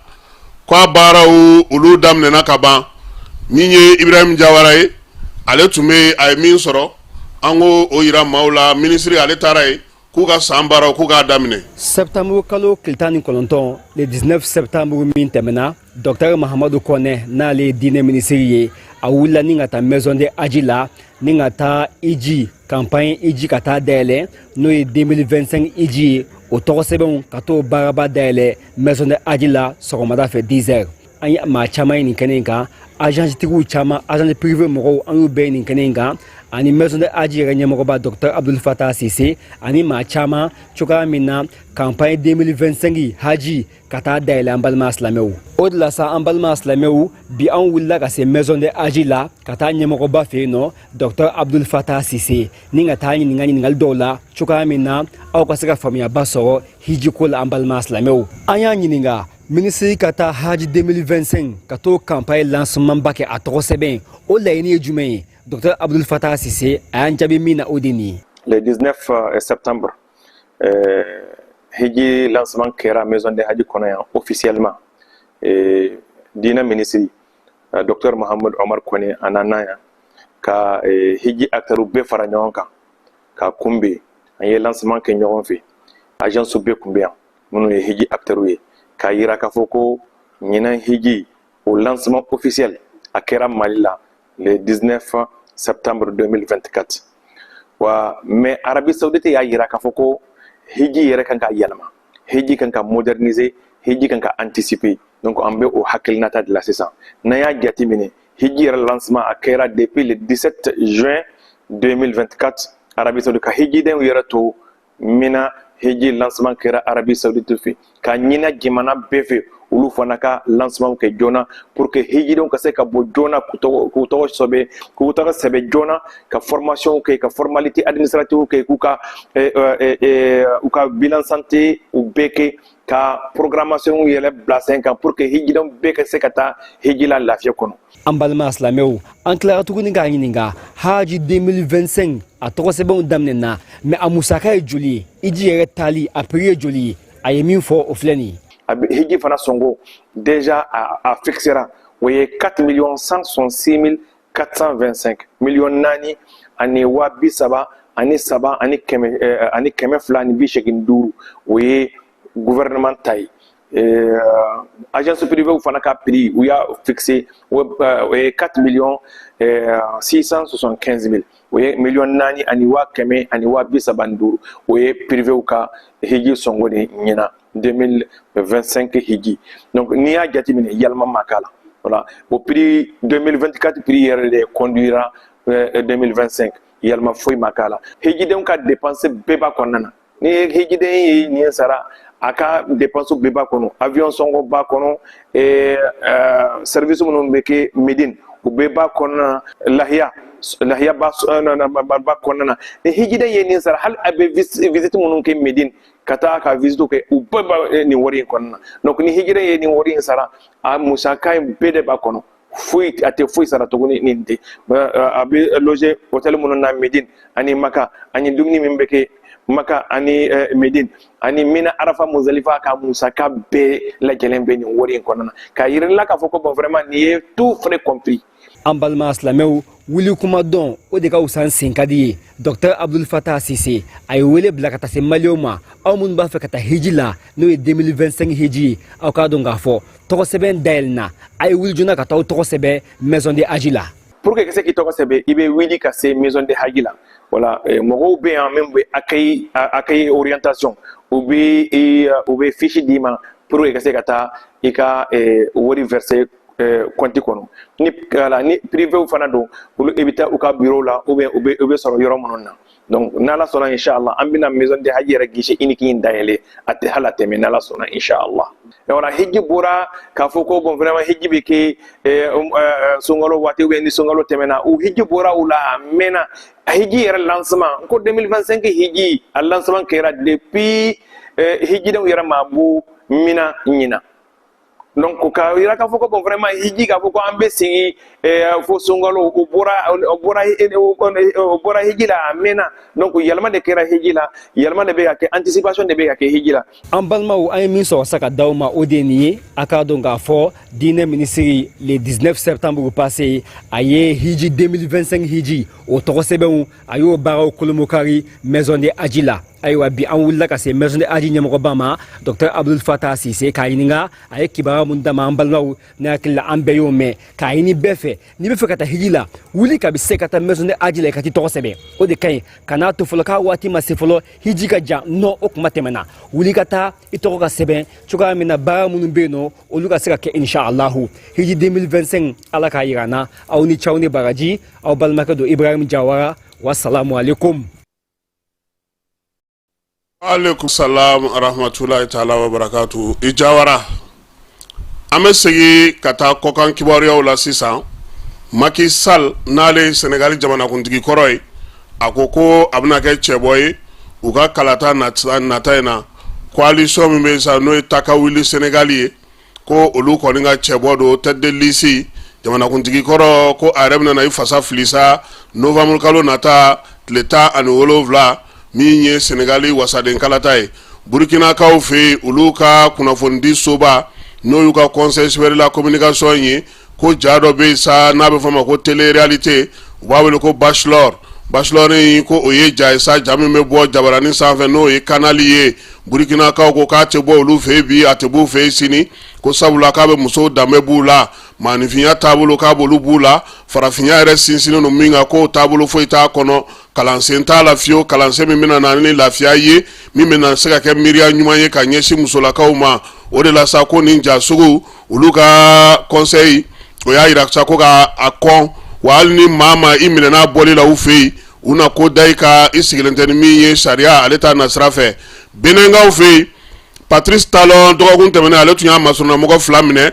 ko a baaraw olu daminɛna ka ban. Min ye Ibrahim Jawara ye, ale tun bɛ, a ye min sɔrɔ, an ko o yira maaw la. Minisiri ale taara yen k'u ka san baaraw k'u k'a daminɛ. Septembre kalo tile 19, le 19 septembre min tɛmɛna, Docteur Mahamadu Kɔnɛ, n'ale ye diinɛ minisiri ye, a wulila ni ka taa maison de Hadj la, ni ka taa hiji campagne, hiji ka taa dayɛlɛ, n'o ye 2025 hiji ye, o tɔgɔ sɛbɛnw ka t'o baaraba dayɛlɛ maison de Hadj la sɔgɔmada fɛ 10 heures. An ye maa caman ye nin kɛnɛ in kan, agence tigiw caman, agence privé mɔgɔw, an y'u bɛɛ ye nin kɛnɛ in kan, ani maison de Hadj yɛrɛ ɲɛmɔgɔba Docteur Abdul Fatah Sise ani maa caman, cogoya min na campagne 2025 haji ka taa dayɛlɛ. An balima silamɛw, o de la sa, an balima silamɛw, bi an wulila ka se maison de Hadj la, ka taa ɲɛmɔgɔba fɛ yen nɔ, Docteur Abdul Fatah Sise, ni ka taa ɲininka ɲininkali dɔw la, cogoya min na aw ka se ka faamuyaba sɔrɔ hiji ko la. An balima silamɛw, an y'a ɲininka minisiri ka taa haji 2025 ka t'o campagne lancement ba kɛ, a tɔgɔ sɛbɛn, o laɲini ye jumɛn ye? Docteur Abdul Fatah Sise, a y'an jaabi min na, o de nin ye. Le 19 septembre, hiji lancement kɛra maison de haji kɔnɔ yan officiellement. Diinɛ minisiri docteur Mahamud Omar Kone, a nana yan ka hiji acteurs bɛɛ fara ɲɔgɔn kan ka kunbɛn. An ye lancement kɛ ɲɔgɔn fɛ. Agence bɛɛ kun bɛ yan minnu ye hiji acteurs ye, k'a yira k'a fɔ ko ɲinan hiji, o lancement officiel a kɛra Mali la le 19 septembre 2024. Wa mais Arabie Saoudite y'a yira k'a fɔ ko hiji yɛrɛ kan ka yɛlɛma, hiji kan ka moderniser, hiji kan ka anticiper. Donc an bɛ o hakilinata de la sisan. N'an y'a jateminɛ, hiji yɛrɛ lancement a kɛra depuis le 17 juin 2024 Arabie Saoudite, ka hijidenw yɛrɛ to Mina. Hiji lancement kɛra Arabie Saoudite fɛ, ka ɲina jamana bɛɛ fɛ, olu fana ka lancement kɛ joona pour que hijidenw ka se ka bɔ joona k'u tɔgɔ sɛbɛn joona, ka formation kɛ, ka formalité administrative kɛ, k'u ka u ka bilan santé u bɛɛ kɛ, ka programmation yɛrɛ bila sen kan pour que hijidenw bɛɛ ka se ka taa hiji la lafiya kɔnɔ. An balima silamɛw, an tilara tuguni k'a ɲininka haji 2025 a tɔgɔ sɛbɛnw daminɛna, mais a musaka ye joli ye? Hiji yɛrɛ taali, a prix ye joli ye? A ye min fɔ, o filɛ nin ye. A bɛ hiji fana sɔngɔ déjà a fixera, o ye 4 millions 166 425, miliyɔn 4 ani waa 33 ani 285. O ye gouvernement ta ye. Agence privée fana ka prix u y'a fixé, o ye 4 millions 675 mille, o ye miliyɔn 4 ani waa 100 ani waa 35. O ye privé ka hiji sɔngɔ de ɲina 2025 hiji. Donc n'i y'a jateminɛ, yɛlɛma ma k'a la. Voilà, o prix 2024 prix yɛrɛ de conduira 2025, yɛlɛma foyi ma k'a la. Hijidenw ka dépense bɛɛ b'a kɔnɔna na. Ni hijiden ye nin sara, a ka dépense bɛɛ b'a kɔnɔ: avion sɔngɔ b'a kɔnɔ, service minnu bɛ kɛ Médine, o bɛɛ b'a kɔnɔna na, lahiya b'a kɔnɔna na. Ni hijiden ye nin sara, hali a bɛ visite minnu kɛ Médine, ka taa ka visite kɛ, u bɛɛ b'a nin wari in kɔnɔna na. Donc ni hijiden ye nin wari in sara, a musaka in bɛɛ de b'a kɔnɔ. Foyi a tɛ foyi sara tuguni. Nin tɛ, a bɛ loger hôtel minnu na Médine ani Maka, ani dumuni min bɛ kɛ Maka ani Médine ani Mina, Arafa, Muzalifa, ka musaka bɛɛ lajɛlen bɛ nin wari in kɔnɔna na, k'a yira la k'a fɔ ko bon, vraiment nin ye tout frais compris. An balima silamɛw, wuli kuma dɔn, o de ka wusa sen ka di ye. Docteur Abdul Fatah Sise, a ye wele bila ka taa se maliyɛnw ma, aw minnu b'a fɛ ka taa hiji la, n'o ye 2025 hiji ye, aw k'a dɔn k'a fɔ tɔgɔ sɛbɛn dayɛlɛnna. A ye wuli joona ka taa aw tɔgɔ sɛbɛn maison de haji la. Pour que ka se k'i tɔgɔ sɛbɛn, i bɛ wuli ka se maison de haji la. Voilà, mɔgɔw bɛ yan min bɛ accueil orientation, olu bɛ yen. U bɛ fiche d'i ma pour que i ka se ka taa i ka wari verser compte kɔnɔ. Ni voilà, ni privé fana don, olu i bɛ taa u ka bureau la ou bien u bɛ sɔrɔ yɔrɔ minnu na. Donc n'Ala sɔnna, inshallah, an bɛna maison de haji yɛrɛ guichet unique in dayɛlɛ, a tɛ hali a tɛmɛ, n'Ala sɔnna, inshallah. Voilà, hiji bɔra k'a fɔ ko bon, vraiment, hiji bɛ kɛ sunkalo waati ou bien ni sunkalo tɛmɛna, o hiji bɔra o la a mɛnna. Hiji yɛrɛ lancement ko 2025 hiji, a lancement kɛra depuis hijidenw yɛrɛ ma bɔ Mina ɲina. Donc ka yira k'a fɔ ko bon, vraiment, hiji, k'a fɔ ko an bɛ segin fo sunkalo, o bɔra hiji la a mɛnna. Donc yɛlɛma de kɛra hiji la, yɛlɛma de bɛ ka kɛ, anticipation de bɛ ka kɛ hiji la. An balimaw, an ye min sɔrɔ sa ka d'aw ma, o de ye nin ye. A k'a dɔn k'a fɔ diinɛ minisiri, le 19 septembre passé, a ye hiji 2025 hiji o tɔgɔ sɛbɛnw, a y'o baaraw kolomokari maison de haji la. Ayiwa, bi an wulila ka se maison de haji ɲɛmɔgɔba ma, Docteur Abdul Fatah Sise, k'a ɲininka a ye kibaruya mun d'a ma. An balimaw, ne hakili la an bɛɛ y'o mɛn. K'a ɲini bɛɛ fɛ, n'i bɛ fɛ ka taa hiji la, wuli ka bɛ se ka taa maison de haji la, i ka t'i tɔgɔ sɛbɛn, o de ka ɲi. Kan'a to fɔlɔ k'a waati ma se fɔlɔ, hiji ka jan nɔ, o kuma tɛmɛna. Wuli ka taa i tɔgɔ ka sɛbɛn cogoya min na, baara minnu bɛ yen nɔ, olu ka se ka kɛ, inshallahu. Hiji 2025, Ala k'a yira an na. Aw ni caw ni baraji, aw balimakɛ don, Ibrahim Jawara. Wasalamu alaikum. Aleykum salam rahmatulahi taala wa barakatu. I Jawara, an bɛ segin ka taa kɔkan kibaruyaw la sisan. Macky Sall, n'ale ye Senegali jamanakuntigi kɔrɔ ye, a ko ko a bɛna kɛ cɛbɔ ye u ka kalata nata in na. Coalition min bɛ yen sa, n'o ye Takawuli Senegali ye, ko olu kɔni ka cɛbɔ don, tête de liste, jamanakuntigi kɔrɔ, ko a yɛrɛ bɛna na i fasa fili sa novembre kalo nata tile 17, min ye Senegali wasaden kalata ye. Burukinakaw fɛ yen, olu ka kunnafonidi soba, n'o y'u ka Conseil supérieur de la communication ye, ko ja dɔ bɛ yen sa, n'a bɛ fɔ a ma ko télé réalité, u b'a wele ko Bachelor. Bachelor in, ko o ye ja ye sa, ja min bɛ bɔ jabaranin sanfɛ, n'o ye canal ye. Burukinakaw ko k'a tɛ bɔ olu fɛ yen bi, a tɛ b'u fɛ yen sini, ko sabula k'a bɛ musow danbe b'u la, maaninfinya taabolo k'a b'olu b'u la, farafinya yɛrɛ sinsinnen don min kan, k'o taabolo foyi t'a kɔnɔ, kalansen t'a la fiyewu, kalansen min bɛna na ni lafiya ye, min bɛna se ka kɛ miiriya ɲuman ye ka ɲɛsin musolakaw ma. O de la sa, ko nin ja sugu, olu ka conseil o y'a yira sa ko ka a kɔn wa, hali ni maa ma i minɛna bɔli la u fɛ yen, u na ko da i ka i sigilen tɛ ni min ye sariya ale t'a nasira fɛ. Benenkaw fɛ yen, Patrice Talon, dɔgɔkun tɛmɛnen, ale tun y'a masurunamɔgɔ fila minɛ,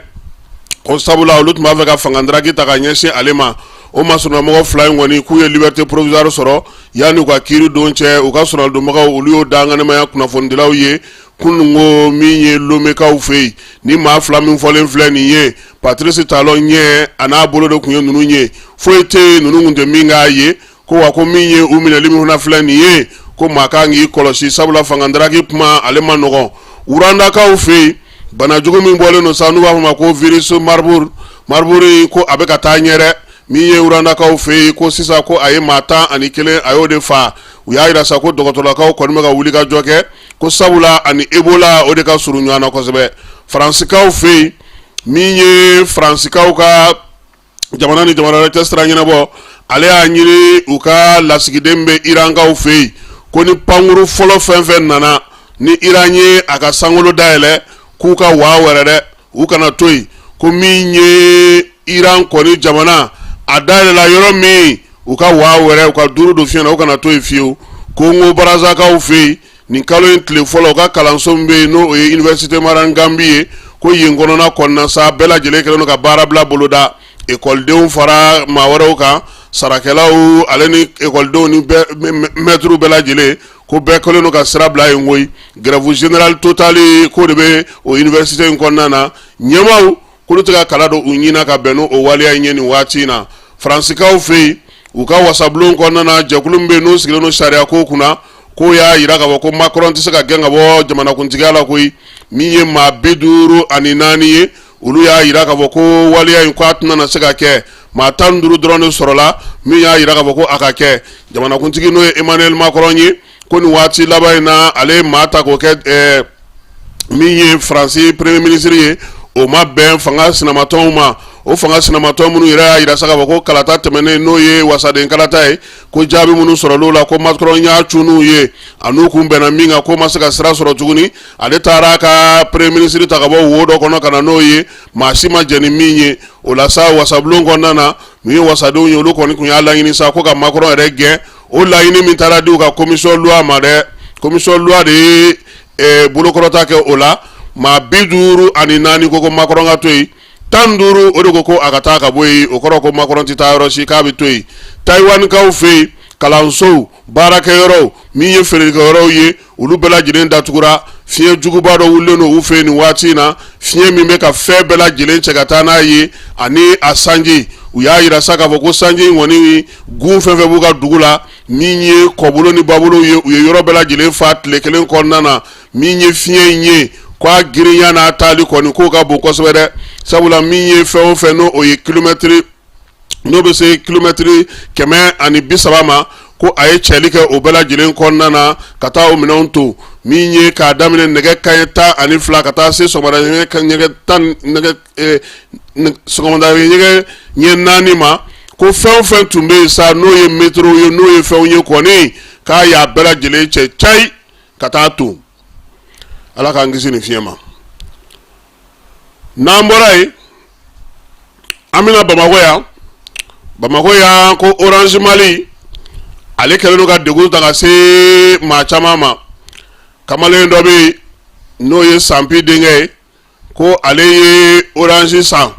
ko sabula olu tun b'a fɛ ka fangandaraki ta ka ɲɛsin ale ma. O masurunamɔgɔ fila in kɔni, k'u ye liberté provisoire sɔrɔ yanni u ka kiiri don cɛ. U ka sɔrɔdonbagaw, olu y'o danganimaya kunnafonidilaw ye kununko. Min ye Lomekaw fɛ yen, ni maa fila min fɔlen filɛ nin ye, Patrice Talon ɲɛ a n'a bolo de tun ye ninnu ye, foyi tɛ yen ninnu tun tɛ min k'a ye. Ko wa, ko min ye u minɛli min fana filɛ nin ye, ko maa kan k'i kɔlɔsi, sabula fangandaraki kuma ale ma nɔgɔn. Rwandakaw fɛ yen, banajugu min bɔlen don sa, n'u b'a fɔ ma ko virus Marburg, Marburg, ko a bɛ ka taa ɲɛ dɛ. Min ye Rwandakaw fɛ yen, ko sisan ko a ye maa 11, a y'o de fa. U y'a yira sa ko dɔgɔtɔrɔlakaw kɔni bɛ ka wuli ka jɔ kɛ, ko sabula ani Ebola o de ka surun ɲɔgɔn na kosɛbɛ. Faransikaw fɛ yen, min ye Faransikaw ka jamana ni jamana wɛrɛ cɛ sira ɲɛnabɔ, ale y'a ɲini u ka lasigiden bɛ Irankaw fɛ yen, ko ni pankuru fɔlɔ fɛn fɛn nana ni Iran ye a ka sankolo dayɛlɛ, k'u ka waa wɛrɛ dɛ, u kana to yen. Ko min ye Iran kɔni jamana a dayɛlɛla yɔrɔ min, u ka waa wɛrɛ, u ka duuru don fiɲɛ na, u kana to yen fiyewu. Kongo Barazakaw fɛ yen, nin kalo in tile fɔlɔ, u ka kalanso min bɛ yen, n'o ye Université Marien Ngouabi ye, ko yen kɔnɔna kɔnɔna sa, bɛɛ lajɛlen kɛlen don ka baara bila boloda, ekɔlidenw fara maa wɛrɛw kan, sarakɛlaw ale ni ekɔlidenw ni mɛtiriw bɛɛ lajɛlen, ko bɛɛ kɛlen don ka sira bila yen koyi. Grève générale totale k'o de bɛ o université in kɔnɔna na. Ɲɛmaaw k'olu tɛ ka kala don u ɲin na ka bɛn n'o waleya in ye nin waati in na. Faransikaw fɛ yen, u ka wasabulon kɔnɔna na, jɛkulu min bɛ yen n'o sigilen don sariya ko kunna, k'o y'a yira k'a fɔ ko Macron tɛ se ka gɛn ka bɔ jamanakuntigiya la koyi. Min ye maa 54 ye, olu y'a yira k'a fɔ ko waleya in, k'a tɛna se ka kɛ. Maa 15 dɔrɔn de sɔrɔla min y'a yira k'a fɔ ko a ka kɛ. Jamanakuntigi, n'o ye Emmanuel Macron ye, ko nin waati laban in na, ale ye maa ta k'o kɛ min ye Faransi premier ministre ye, o ma bɛn fanga sinamatɔnw ma. O O fanga sinamatɔn minnu yɛrɛ y'a jira sa k'a fɔ ko kalata tɛmɛnen, n'o ye wasaden kalata ye, ko jaabi minnu sɔrɔl'o la, ko Macron y'a cun n'u ye, a n'u kun bɛnna min kan, k'o ma se ka sira sɔrɔ tuguni. Ale taara a ka premier ministre ta ka bɔ wo dɔ kɔnɔ ka na n'o ye, maa si ma jɛn ni min ye. O la sa, wasabulon kɔnɔna na, min ye wasadenw ye, olu kɔni tun y'a laɲini sa ko ka Macron yɛrɛ gɛn. O laɲini min taara di u ka commission loi ma dɛ, commission loi de ye bolokɔrɔta kɛ o la. Maa 54 ko ko Macron ka to yen, 15 o de ko ko a ka taa ka bɔ yen. O kɔrɔ ko Macron tɛ taa yɔrɔ si, k'a bɛ to yen. Taïwankaw fɛ yen, kalansow, baarakɛyɔrɔw, min ye feerelikɛyɔrɔw ye, olu bɛɛ lajɛlen datugura. Fiɲɛ juguba dɔ wulilen don u fɛ yen nin waati in na, fiɲɛ min bɛ ka fɛn bɛɛ lajɛlen cɛ ka taa n'a ye, ani a sanji. U y'a jira sa k'a fɔ ko sanji in kɔni, gun fɛn fɛn b'u ka dugu la, min ye kɔbolo ni babolo ye, u ye yɔrɔ bɛɛ lajɛlen fa tile kelen kɔnɔna na. Min ye fiɲɛ in ye, ko a girinya n'a taali kɔni, k'o ka bon kosɛbɛ dɛ, sabula min ye fɛn o fɛn, n'o o ye kilomɛtiri, n'o bɛ se kilomɛtiri 130 ma, ko a ye cɛli kɛ o bɛɛ lajɛlen kɔnɔna na ka taa o minɛnw to. Min ye k'a daminɛ nɛgɛ kanɲɛ 12 ka taa se sɔgɔmada ɲɛ tan nɛgɛ sɔgɔmada ɲɛ 4 ma, ko fɛn o fɛn tun bɛ yen sa, n'o ye métro ye, n'o ye fɛnw ye kɔni, k'a y'a bɛɛ lajɛlen cɛ cayi ka taa to. Ala k'an kisi nin fiɲɛ ma. N'an bɔra yen, an bɛna Bamakɔ yan. Bamakɔ yan, ko Orange Mali ale kɛlen don ka degun ta ka se maa caman ma. Kamalen dɔ bɛ yen, n'o ye Sanpi denkɛ ye, ko ale ye Orange san,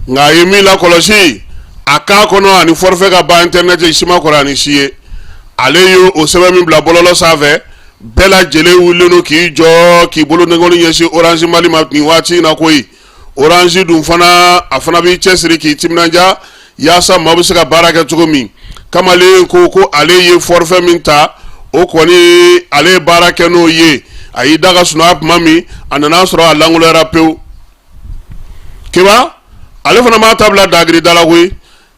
nka a ye min lakɔlɔsi a k'a kɔnɔ ani forfait ka ban internet si ma kɔrɔ ani si ye. Ale ye o sɛbɛn min bila bɔlɔlɔ sanfɛ, bɛɛ lajɛlen wulilen don k'i jɔ k'i bolo nɛgɛni ɲɛsin Orange Mali ma nin waati in na koyi. Orange dun fana, a fana b'i cɛsiri k'i timinandiya yaasa maa bɛ se ka baara kɛ cogo min. Kamalen ko ko ale ye forfait min ta, o kɔni ale ye baara kɛ n'o ye. A y'i da ka sunɔgɔ tuma min, a nana sɔrɔ a lankoloyara pewu. Keba ale fana m'a ta bila dagiri da la koyi.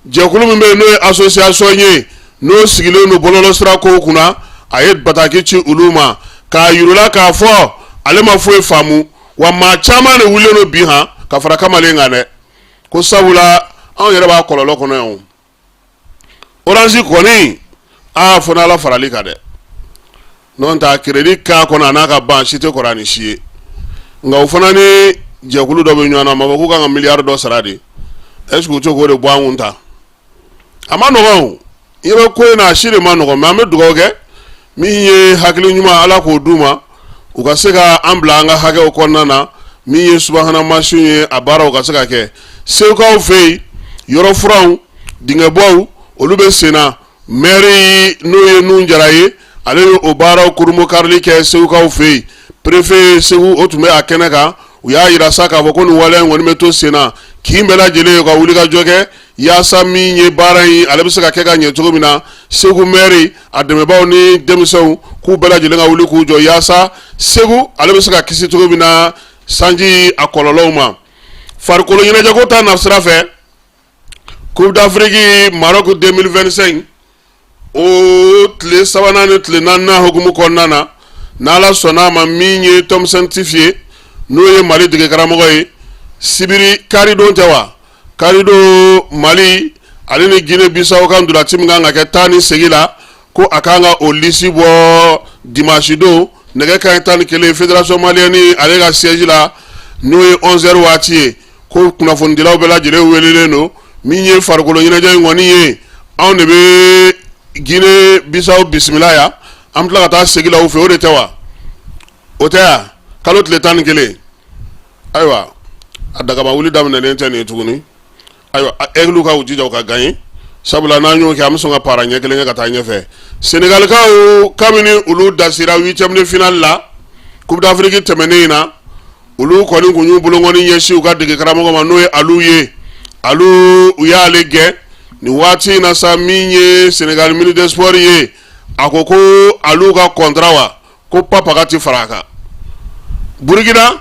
Jɛkulu min bɛ yen, n'o ye association ye, n'o sigilen don bɔlɔlɔsira kow kunna, a ye bataki ci olu ma k'a yir'u la k'a fɔ ale ma foyi faamu. Wa maa caman de wulilen don bi han ka fara kamalen kan dɛ, ko sabula anw yɛrɛ b'a kɔlɔlɔ kɔnɔ yan. Orange kɔni, aa, fo n'Ala farali kan dɛ, n'o tɛ crédit k'a kɔnɔ a n'a ka ban si tɛ kɔrɔ ani si ye. Nka o fana ni jɛkulu dɔ bɛ ɲɔgɔn na, a ma fɔ k'u kan ka miliyari dɔ sara de? Est-ce que u tɛ k'o de bɔ an kun ta? A ma nɔgɔn o, i bɛ ko in na, a si de ma nɔgɔn. Mais an bɛ dugawu kɛ, min ye hakili ɲuman, Ala k'o d'u ma, u ka se ka an bila an ka hakɛw kɔnɔna na. Min ye subahana mansinw ye, a baaraw ka se ka kɛ. Segukaw fɛ yen, yɔrɔ furanw, dingɛbɔw, olu bɛ sen na. Mɛri, n'o ye Nun Jara ye, ale ye o baaraw kurunbonkarili kɛ Segukaw fɛ yen. Préfet Segu, o tun bɛ a kɛnɛ kan. U y'a jira sa k'a fɔ ko nin waleya in kɔni bɛ to sen na, kin bɛɛ lajɛlen ka wuli ka jɔ kɛ yaasa min ye baara in, ale bɛ se ka kɛ ka ɲɛ cogo min na. Segu mɛri, a dɛmɛbaaw ni denmisɛnw, k'u bɛɛ lajɛlen ka wuli k'u jɔ yaasa Segu ale bɛ se ka kisi cogo min na sanji a kɔlɔlɔw ma. Farikolo ɲɛnajɛko ta na sira fɛ, Coupe d'Afrique Maroc 2025, o tile sabanan ni tile naaninan hukumu kɔnɔna na, n'Ala sɔnna a ma, min ye Tom Saintfiet ye, n'o ye Mali dege karamɔgɔ ye, sibiri karidon tɛ wa, karidon, Mali ale ni Guinée Bissau ka ntolaci min kan ka kɛ taa ni segin la, ko a kan ka o lisi bɔ dimanche don nɛgɛ kanɲɛ 11, Fédération malienne ale ka siège la, n'o ye 11 heures waati ye, ko kunnafonidilaw bɛɛ lajɛlen welelen don. Min ye farikolo ɲɛnajɛ in kɔni ye, anw de bɛ Guinée Bissau bisimila yan, an bɛ tila ka taa segin la u fɛ. O de tɛ wa? O tɛ yan, kalo tile 11. Ayiwa, a dagaba wuli daminɛlen tɛ nin ye tuguni. Ayiwa, Aigles ka u jija u ka gagner, sabula n'an y'o kɛ, an bɛ sɔn ka para ɲɛ kelen kɛ ka taa ɲɛfɛ. Senegalikaw, kabini olu dasira huitième de finale la Coupe d'Afrique tɛmɛnen in na, olu kɔni kun y'u bolokɔni ɲɛsin u ka dege karamɔgɔ ma, n'o ye Aliou ye. Aliou, u y'ale gɛn nin waati in na sa. Min ye Sénégal ministre des sports ye, a ko ko Aliou ka contrat wa, ko papaga ti fara a kan. Burukina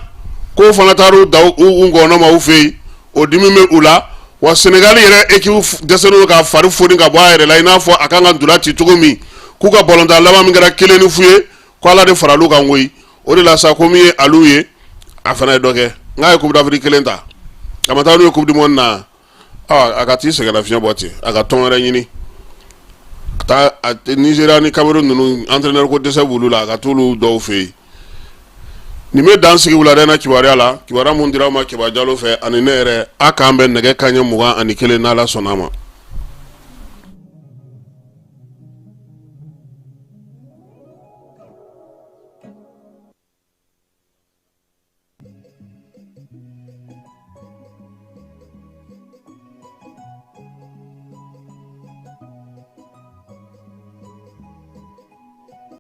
k'o fana taara da u ngɔnɔ ma u fɛ yen, o dimi bɛ u la. Wa Sénégal yɛrɛ équipe dɛsɛlen ka fari foni ka bɔ a yɛrɛ la, i n'a fɔ a kan ka ntola ci cogo min, k'u ka balontan laban min kɛra 1-0 ye, ko Ala de faral'u kan koyi. O de la sa, ko min ye Aliou ye, a fana ye dɔ kɛ, n'a ye Coupe d'Afrique kelen ta, a ma taa n'u ye Coupe du monde na. A ka t'i sɛgɛnnafiɲɛ bɔ ten, a ka tɔn wɛrɛ ɲini ka taa Nizeriya ni Cameroun ninnu, entraîneur ko dɛsɛ b'olu la, a ka t'olu dɔw fɛ yen. Nin bɛ dan sigi wulada in na kibaruya la, kibaruya mun dira aw ma Keba Jalo fɛ ani ne yɛrɛ. A k'an bɛn nɛgɛ kanɲɛ 21 n'Ala sɔnna a ma.